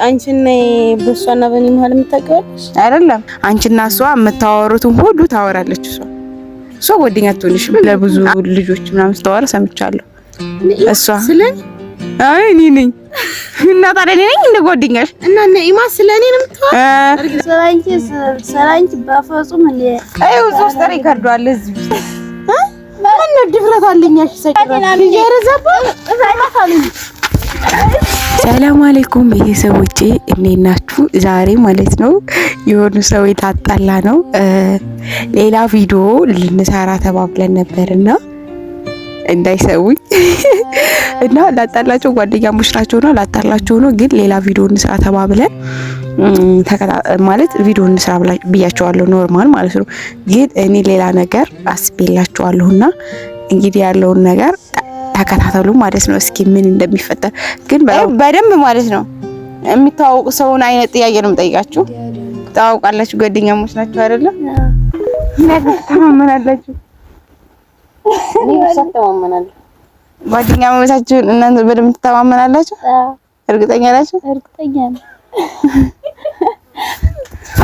አንቺና በሷና በእኔ መሀል የምታውቂዋለሽ አይደለም? አንቺና እሷ የምታወሩትን ሁሉ ታወራለች። እሷ ጓደኛ አትሆንሽም። ለብዙ ልጆች ምናምን ስታወራ ሰምቻለሁ። እሷ ስለኔ አይ እኔ ነኝ እና ታዲያ እኔ ነኝ እንደ ጓደኛሽ እና ነኢማ ስለኔ ነው የምታወራው። ስላንቺ ስላንቺ በፍጹም እንደ አይ እዚህ ውስጥ record አለ እዚህ ውስጥ ምነው ድፍረት አለኝ? እሺ ሰላም አለይኩም ቤተሰቦቼ እንዴት ናችሁ? ዛሬ ማለት ነው የሆኑ ሰው የታጣላ ነው ሌላ ቪዲዮ ልንሰራ ተባብለን ነበርና እንዳይሰውኝ እና ላጣላቸው ጓደኛሞች ናቸውና ላጣላቸው ነው። ግን ሌላ ቪዲዮ እንስራ ተባብለን ማለት ቪዲዮ እንስራ ብያቸዋለሁ፣ normal ማለት ነው። ግን እኔ ሌላ ነገር አስቤላቸዋለሁና እንግዲህ ያለውን ነገር ተከታተሉ ማለት ነው። እስኪ ምን እንደሚፈጠር ግን በደንብ ማለት ነው የሚታወቁ ሰውን አይነት ጥያቄ ነው የምጠይቃችሁ። ታዋውቃላችሁ፣ ጓደኛሞች ናችሁ አይደለም? ምን ያክል ትተማመናላችሁ? እኔ ብቻ እተማመናለሁ። ጓደኛሞቻችሁን እናንተ በደንብ ትተማመናላችሁ? እርግጠኛ ናችሁ? እርግጠኛ ነኝ።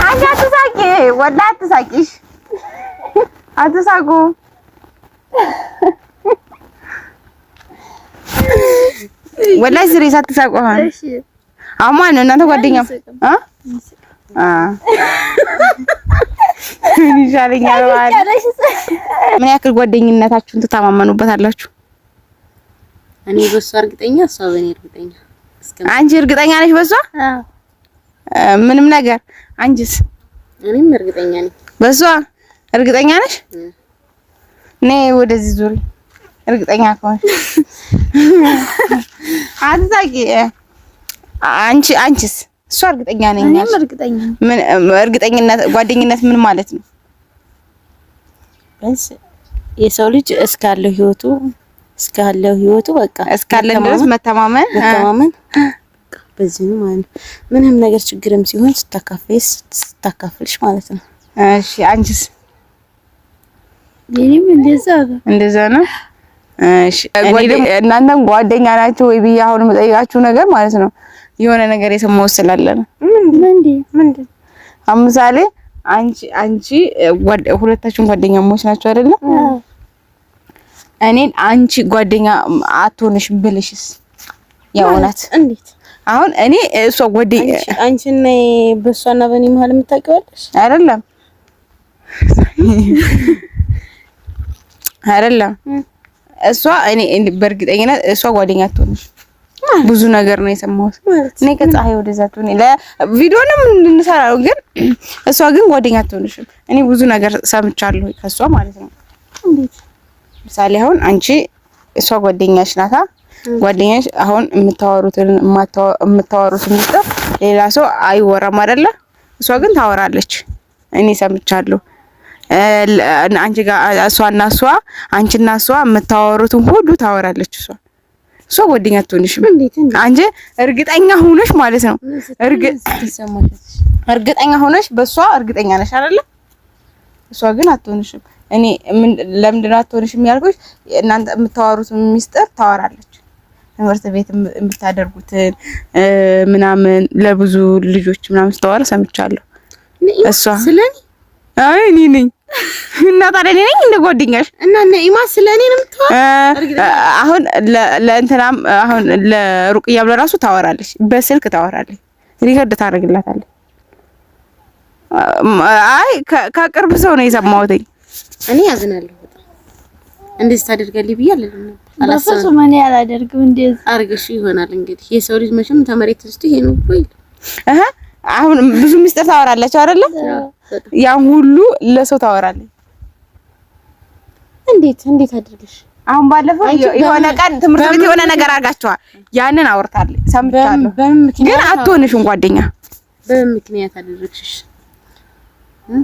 አንቺ አትሳቂ፣ ወላሂ አትሳቂሽ፣ አትሳቁ። ወላሂ serious አትሳቁ። አሁን እሺ አሁን ማለት ነው እናንተ ጓደኛ አ አ ምን ይሻለኛል ማለት ምን ያክል ጓደኝነታችሁን ትተማመኑበታላችሁ? እኔ በሷ እርግጠኛ፣ እሷ በእኔ እርግጠኛ። እስከ አንቺ እርግጠኛ ነሽ በሷ አዎ ምንም ነገር? አንቺስ? እኔም እርግጠኛ ነኝ። በሷ እርግጠኛ ነሽ? ነይ ወደዚህ ዙሪ። እርግጠኛ ከሆንሽ አትሳቂ። አንቺ አንቺስ? እሷ እርግጠኛ ነኝ እኔም አልሽ። እርግጠኛ ነኝ። ምን እርግጠኝነት ጓደኝነት ምን ማለት ነው? ቢያንስ የሰው ልጅ እስካለው ህይወቱ እስካለው ህይወቱ በቃ እስካለን ድረስ መተማመን መተማመን በቃ በዚህ ነው ማለት ነው። ምንም ነገር ችግርም ሲሆን ስታካፍልሽ ስታካፍልሽ ማለት ነው። እሺ አንቺስ? የእኔም እንደዛ ነው። እንደዛ ነው። እሺ እናንተም ጓደኛ ናቸው ወይ ብዬ አሁን የምጠይቃችሁ ነገር ማለት ነው የሆነ ነገር የሰማሁት ስላለ ነው። ምንድን ምንድን አሁን ምሳሌ አንቺ አንቺ ሁለታችሁም ጓደኛሞች ናቸው አይደለ? እኔን አንቺ ጓደኛ አትሆንሽም ብልሽስ? የእውነት እንዴት አሁን እኔ እሷ ጓደኛ አንቺና በሷና በእኔ መሀል የምታውቂዋለሽ አይደለም አይደለም እሷ እኔ በእርግጠኝነት እሷ ጓደኛ አትሆንሽ። ብዙ ነገር ነው የሰማሁት። እኔ ከፀሐይ ወደዛ ትሆን ለቪዲዮንም እንድንሰራ ነው፣ ግን እሷ ግን ጓደኛ አትሆንሽም። እኔ ብዙ ነገር ሰምቻለሁ ከእሷ ማለት ነው። እንዴት? ምሳሌ አሁን አንቺ እሷ ጓደኛሽ ናታ። ጓደኛሽ አሁን የምታወሩትን የምታወሩትን ሚስጥር ሌላ ሰው አይወራም አይደለ? እሷ ግን ታወራለች። እኔ ሰምቻለሁ። አንቺ ጋር እሷና እሷ አንቺና እሷ የምታወሩትን ሁሉ ታወራለች። እሷ እሷ ጓደኛ አትሆንሽም። እንዴት እንዴት አንቺ እርግጠኛ ሆነሽ ማለት ነው። እርግጠኛ ሆነሽ በእሷ እርግጠኛ ነሽ አይደለ? እሷ ግን አትሆንሽም። እኔ ለምንድን ነው አትሆንሽም ያልኩሽ? እናንተ የምታወሩትን ሚስጥር ታወራለች። ትምህርት ቤት የምታደርጉትን ምናምን ለብዙ ልጆች ምናምን ስታወራ ሰምቻለሁ። እሷ ስለኔ አይ እኔ ነኝ እና ታዲያ እኔ ነኝ እንደ ጓደኛሽ እና ነኢማ ስለኔ ነው የምታወራው። አሁን ለእንትናም አሁን ለሩቅያም ለራሱ ታወራለች፣ በስልክ ታወራለች፣ record ታደርግላታለች። አይ ከቅርብ ሰው ነው የሰማሁት። እኔ ያዝናለሁ በጣም እንደዚህ ታደርጋለች ብዬ አልልም ነበር። በፍጹም እኔ አላደርግም እንደዚህ። አርግሽ ይሆናል እንግዲህ የሰው ልጅ መቼም ተመሬት ተነስቶ ይሄ ነው ብሎ ይል እህ አሁን ብዙ ሚስጥር ታወራለች አይደለ? ያን ሁሉ ለሰው ታወራለች። እንዴት እንዴት አድርግሽ? አሁን ባለፈው የሆነ ቀን ትምህርት ቤት የሆነ ነገር አድርጋችኋል። ያንን አውርታለች ሰምቻለሁ። ግን አትሆንሽም ጓደኛ በምን ምክንያት አደረግሽሽ?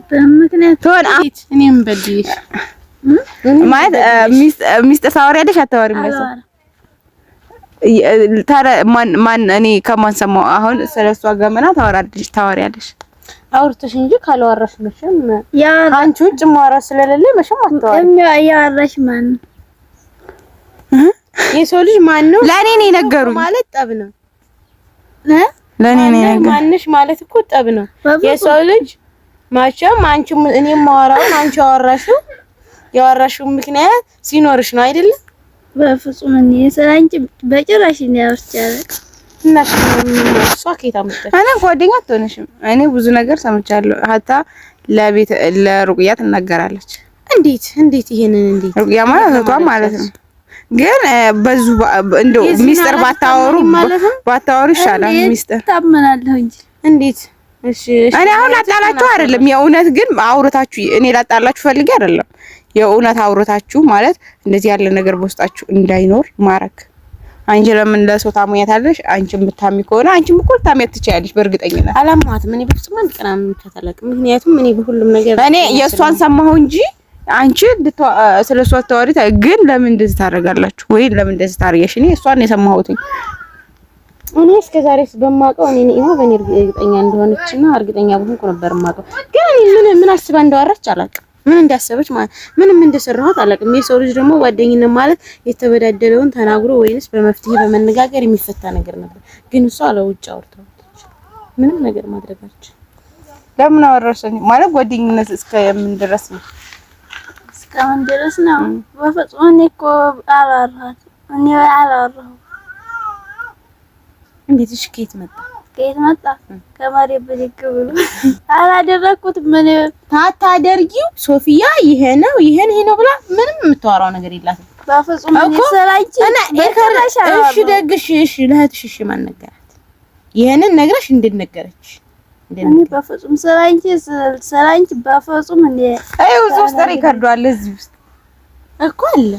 በምክንያት ትሆን እኔም በድዬሽ ማለት ሚስጥር ታወሪያለሽ አታወሪም? ለሰው ታዲያ ማን ማን እኔ ከማን ሰማሁ? አሁን ስለሷ ገመና ታወራለሽ ታወሪያለሽ። አውርተሽ እንጂ ካላወራሽ መቼም ያ አንቺ ውጭ ማውራት ስለሌለ መቼም አታወሪም። ያወራሽ ማን ነው? የሰው ልጅ ማን ነው ለእኔ ነው የነገሩኝ ማለት ጠብ ነው። እ ለኔ ነው ነገር ማንሽ ማለት እኮ ጠብ ነው። የሰው ልጅ ማቸም አንቺ እኔ የማወራውን አንቺ ያወራሽው ያወራሽው ምክንያት ሲኖርሽ ነው አይደለም? በፍጹም እኔ ስለ አንቺ በጭራሽ እኔ አውርቼ አላውቅም። እና እሷ ከየት አመጣሽ? እኔ ጓደኛ አትሆንሽም። እኔ ብዙ ነገር ሰምቻለሁ። ሀታ ለቤት ለሩቅያ ትናገራለች። እንዴት እንዴት ይሄንን እንዴት ሩቅያ ማለት እህቷ ማለት ነው። ግን በዙ እንደው ሚስጥር ባታወሩ ባታወሩ ይሻላል። ሚስጥር ታመናለሁ እንጂ እንዴት እሺ እኔ አሁን ላጣላችሁ አይደለም። የእውነት ግን አውርታችሁ እኔ ላጣላችሁ ፈልጌ አይደለም። የእውነት አውርታችሁ ማለት እንደዚህ ያለ ነገር በውስጣችሁ እንዳይኖር ማረግ። አንቺ ለምን ለሰው ታሙኛታለሽ? አንቺ የምታሚ ከሆነ አንቺም እኮ ልታሚያት ትችያለሽ በእርግጠኝነት። አላማትም። እኔ በፍጹም አንድ ቀን አምንቻት አላውቅም። ምክንያቱም እኔ በሁሉም ነገር እኔ የእሷን ሰማሁ እንጂ አንቺ ስለ እሷ ታወሪ ግን ለምን እንደዚህ ታደርጋላችሁ ወይ ለምን እንደዚህ ታደርጊያለሽ? እኔ እሷን የሰማሁት እኔ እስከ ዛሬ በማውቀው እኔ ነኢማ በእኔ እርግጠኛ እንደሆነችና እርግጠኛ በሆንኩ ነበር የማውቀው። ግን እኔ ምን ምን አስባ እንዳወራች አላውቅም። ምን እንዳሰበች ማለት ምንም እንደሰራኋት አላውቅም። የሰው ልጅ ደግሞ ጓደኝነት ማለት የተበዳደለውን ተናግሮ ወይንስ በመፍትሄ በመነጋገር የሚፈታ ነገር ነበር። ግን እሷ ለውጭ አውርታለች። ምንም ነገር ማድረጋችን ለምን አወራሽኝ? ማለት ጓደኝነት እስከ ምን ድረስ ነው? እስከምን ድረስ ነው? በፍጹም እኔ እኮ አላወራኋትም። እኔ አላወራሁም። እንዴት? እሺ ከየት መጣ? ከየት መጣ? ከመሬት ብድግ ብሎ አላደረኩትም። ምን ታታደርጊው ሶፊያ ይሄ ነው ይሄን ይሄ ነው ብላ ምንም የምታወራው ነገር የላትም። በፍጹም እኔ ስላንቺ በጭራሽ እሺ ደግሽ እሺ ለእህትሽ እሺ ማን ነገራት? ይሄንን ነግረሽ እንድንነገረች እኔ በፍጹም ስላንቺ ስላንቺ በፍጹም እኔ አይ እዚህ ውስጥ record አለ፣ እዚህ ውስጥ እኮ አለ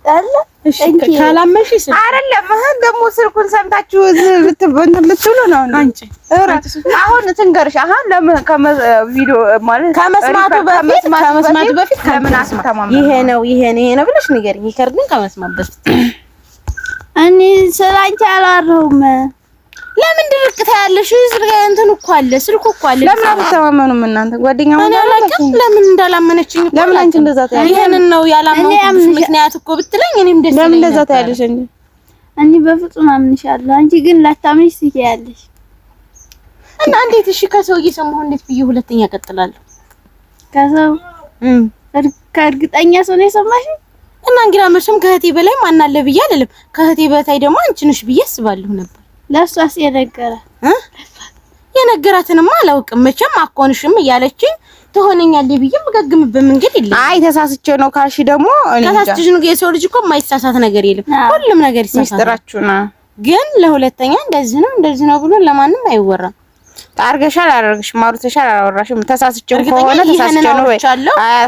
አለ። እሺ ካላመንሽ አይደለም። አሁን ደግሞ ስልኩን ሰምታችሁ ልትሉ ነው አንቺ አሁን ትንገርሽ። አሁን ለምን ቪዲዮ ማለት ከመስማቱ በፊት ከመስማቱ በፊት ለምን አስተማመን ይሄ ነው ይሄ ነው ይሄ ነው ብለሽ ንገሪኝ። record ን ከመስማት በፊት እኔ ስላንቺ አላወራሁም። ለምን ድርቅ ታያለሽ? እንትን እኮ አለ፣ ስልኩ እኮ አለ። ለምን አትተማመኑም እናንተ? ጓደኛ እኔ አላውቅም ለምን እንዳላመነችኝ እኮ ለምን አንቺ እንደዛ ታያለሽ? ይሄንን ነው ያላመንኩት ምክንያት እኮ ብትለኝ እኔም ደስ ለምን እንደዛ ታያለሽ? እኔ በፍጹም አምንሻለሁ። አንቺ ግን ላታምንሽ ትችያለሽ። እና እንዴት እሺ፣ ከሰው እየሰማሁ እንዴት ብዬ ሁለተኛ እቀጥላለሁ? ከሰው ከእርግጠኛ ሰው ነው የሰማሽው? እና እንግዲህ መቼም ከእህቴ በላይ ማን አለ ብዬ አልልም። ከእህቴ በታይ ደግሞ አንቺ ነሽ ብዬ አስባለሁ ነበር። ለእሷስ የነገራት የነገራትንማ አላውቅም። መቼም አኮንሽም እያለችኝ ትሆነኛለህ ብዬ የምገግምበት መንገድ የለም። አይ ተሳስቼ ነው ካልሽ ደግሞ ተሳስቼ ነው። የሰው ልጅ እኮ የማይሳሳት ነገር የለም። ሁሉም ነገር ይሳሳታል። ሚስጥራችሁ ነው። ግን ለሁለተኛ እንደዚህ ነው እንደዚህ ነው ብሎ ለማንም አይወራም። አርገሻል አላደረግሽም፣ አውርተሻል አላወራሽም። ተሳስቼ ከሆነ ተሳስቼ ነው ወይ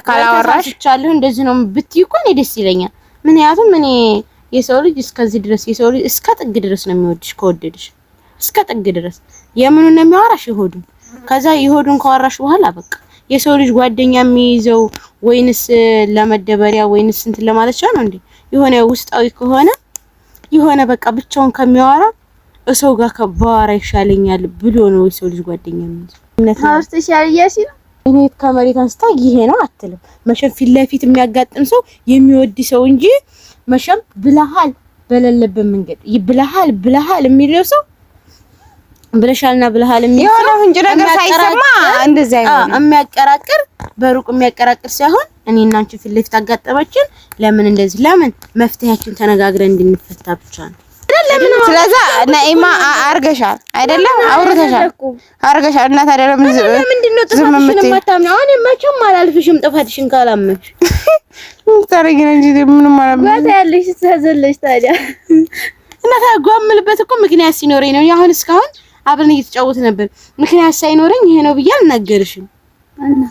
ካላወራሽ ተሳስቻለሁ እንደዚህ ነው ብትይ እኮ እኔ ደስ ይለኛል። ምክንያቱም እኔ የሰው ልጅ እስከዚህ ድረስ የሰው ልጅ እስከ ጥግ ድረስ ነው የሚወድሽ። ከወደድሽ እስከ ጥግ ድረስ የምኑን ነው የሚያወራሽ? የሆዱን። ከዛ የሆዱን ካወራሽ በኋላ በቃ የሰው ልጅ ጓደኛ የሚይዘው ወይንስ ለመደበሪያ ወይንስ እንትን ለማለት ነው እንዴ? የሆነ ውስጣዊ ከሆነ የሆነ በቃ ብቻውን ከሚያወራ እሰው ጋር ከባወራ ይሻለኛል ብሎ ነው የሰው ልጅ ጓደኛ የሚይዘው። እኔ ከመሬት አንስታ ይሄ ነው አትልም። መቼም ፊት ለፊት የሚያጋጥም ሰው የሚወድ ሰው እንጂ መቼም ብለሃል በሌለበት መንገድ ብለሃል ብለሃል የሚለው ሰው ብለሻልና ብለሃል የሚለው የሆነ ፍንጭ ነገር ሳይሰማ እንደዚህ አይሆንም። የሚያቀራቅር በሩቅ የሚያቀራቅር ሳይሆን እኔ እና አንቺ ፊት ለፊት አጋጠመችን ለምን እንደዚህ ለምን መፍትሄያችን ተነጋግረን እንድንፈታ ብቻ ነው። ስለዛ ነኢማ አርገሻል አይደለም? አውርተሻል፣ አርገሻል። እና ታዲያ ለምን ለምንድን ነው ጥፋትሽን የማታምኚው? አሁን መቼም አላልፍሽም ጥፋትሽን ካላመንሽ ታረጊ ነው እንጂ ምንም አላምንም። ጓታ ያለሽ ተዘለሽ ታዲያ እና ታጓምልበት እኮ ምክንያት ሲኖረኝ ነው። አሁን እስካሁን አብረን እየተጫወት ነበር። ምክንያት ሳይኖረኝ ይሄ ነው ብዬ አልናገርሽም። እና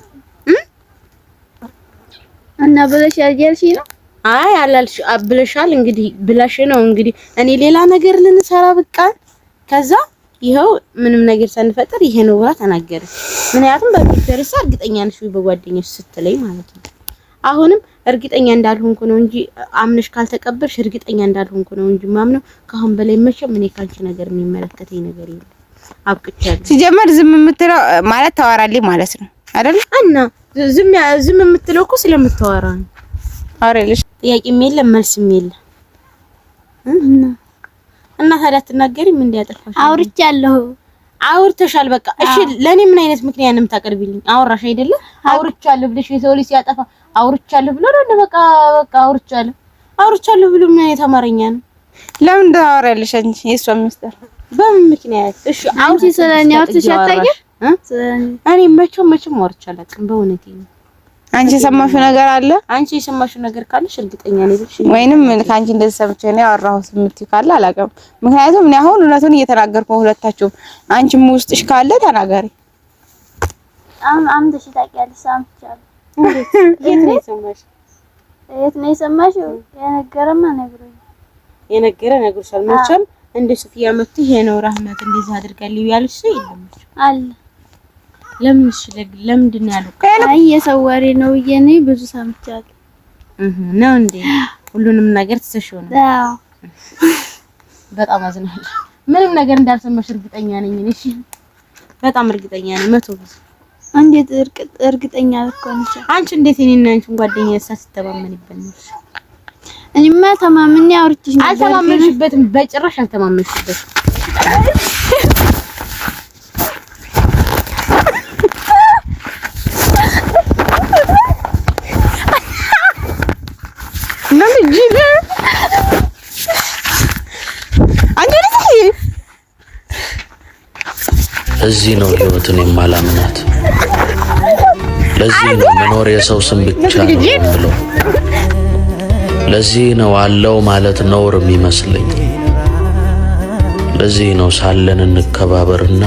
እና ብለሻል እያልሽኝ ነው? አይ አላልሽ ብለሻል። እንግዲህ ብለሽ ነው እንግዲህ እኔ ሌላ ነገር ልንሰራ በቃ ከዛ ይኸው ምንም ነገር ሳንፈጥር ይሄ ነው ብላ ተናገረች። ምክንያቱም በሚደርስ እርግጠኛ ነሽ ወይ በጓደኛሽ ስትለኝ ማለት ነው። አሁንም እርግጠኛ እንዳልሆንኩ ነው እንጂ አምነሽ ካልተቀበልሽ እርግጠኛ እንዳልሆንኩ ነው እንጂ ማምነው ከአሁን በላይ መቼም እኔ ካንቺ ነገር የሚመለከተኝ ነገር የለም። አብቅቻለሁ። ሲጀመር ዝም የምትለው ማለት ታወራለች ማለት ነው አይደል? እና ዝም ዝም የምትለው እኮ ስለምታወራ ነው። አውሪልሽ ጥያቄም የለም መልስም የለም። እና እና ታዲያ አትናገሪም? እንዴ ያጠፋሽ? አውርቻለሁ። አውርተሻል። በቃ እሺ፣ ለኔ ምን አይነት ምክንያት ነው የምታቀርቢልኝ? አወራሽ አይደለ? አውርቻለሁ ብለሽ የሰው ልጅ ሲያጠፋ አውርቻለሁ ብሎ ነው በቃ በቃ አውርቻለሁ አውርቻለሁ ብሎ ምን አይነት አማርኛ ነው? ለምን ታወሪያለሽ አንቺ የእሷ ሚስጥር በምን ምክንያት? እሺ አንቺ ስለኔ አውርተሽ አታውቂም? እኔ መቼም መቼም አውርቼ አላውቅም። በእውነቴ ነው። አንቺ የሰማሽው ነገር አለ? አንቺ የሰማሽው ነገር ካለሽ እርግጠኛ ነኝ ብለሽ ወይንም ከአንቺ እንደዚህ ሰምቼ ነው ያወራሁት የምትይው ካለ አላውቅም። ምክንያቱም እኔ አሁን እውነቱን እየተናገርኩ ነው። ሁለታችሁም አንቺም ውስጥሽ ካለ ተናገሪ። አምጥሽ ታውቂያለሽ? ሰምቻለሁ። የት ነው የሰማሽው? የት ነው የሰማሽው? የነገረማ ነግሮኛል። የነገረ ነግሮሻል። መቼም እንደ ሱፊያ መጥቶ ይሄ ነው ረህመት እንደዚህ አድርጋለሁ ያልሽ ሰው የለም አለ። ለምን? እሺ ለምንድን ነው ያለው? አይ የሰው ወሬ ነው ብዬ እኔ ብዙ ሰምቻለሁ። ነው እንዴ? ሁሉንም ነገር ትተሽው ነው? አዎ። በጣም አዝናለሁ። ምንም ነገር እንዳልሰማሽ እርግጠኛ ነኝ። እሺ በጣም እርግጠኛ ነኝ። መቶ ብዙ እንዴት እርግጠኛ ልትሆን ይችላል? አንቺ እንዴት እኔና አንቺን ጓደኛ ሳትተማመንበት ነው? እኔማ ተማምኜ አውርቼሽ ነበር። አልተማመንሽበትም፣ በጭራሽ አልተማመንሽበትም። ለዚህ ነው ህይወትን የማላምናት። ለዚህ ነው መኖር የሰው ስም ብቻ ነው የምለው። ለዚህ ነው አለው ማለት ነውር የሚመስለኝ። ለዚህ ነው ሳለን እንከባበርና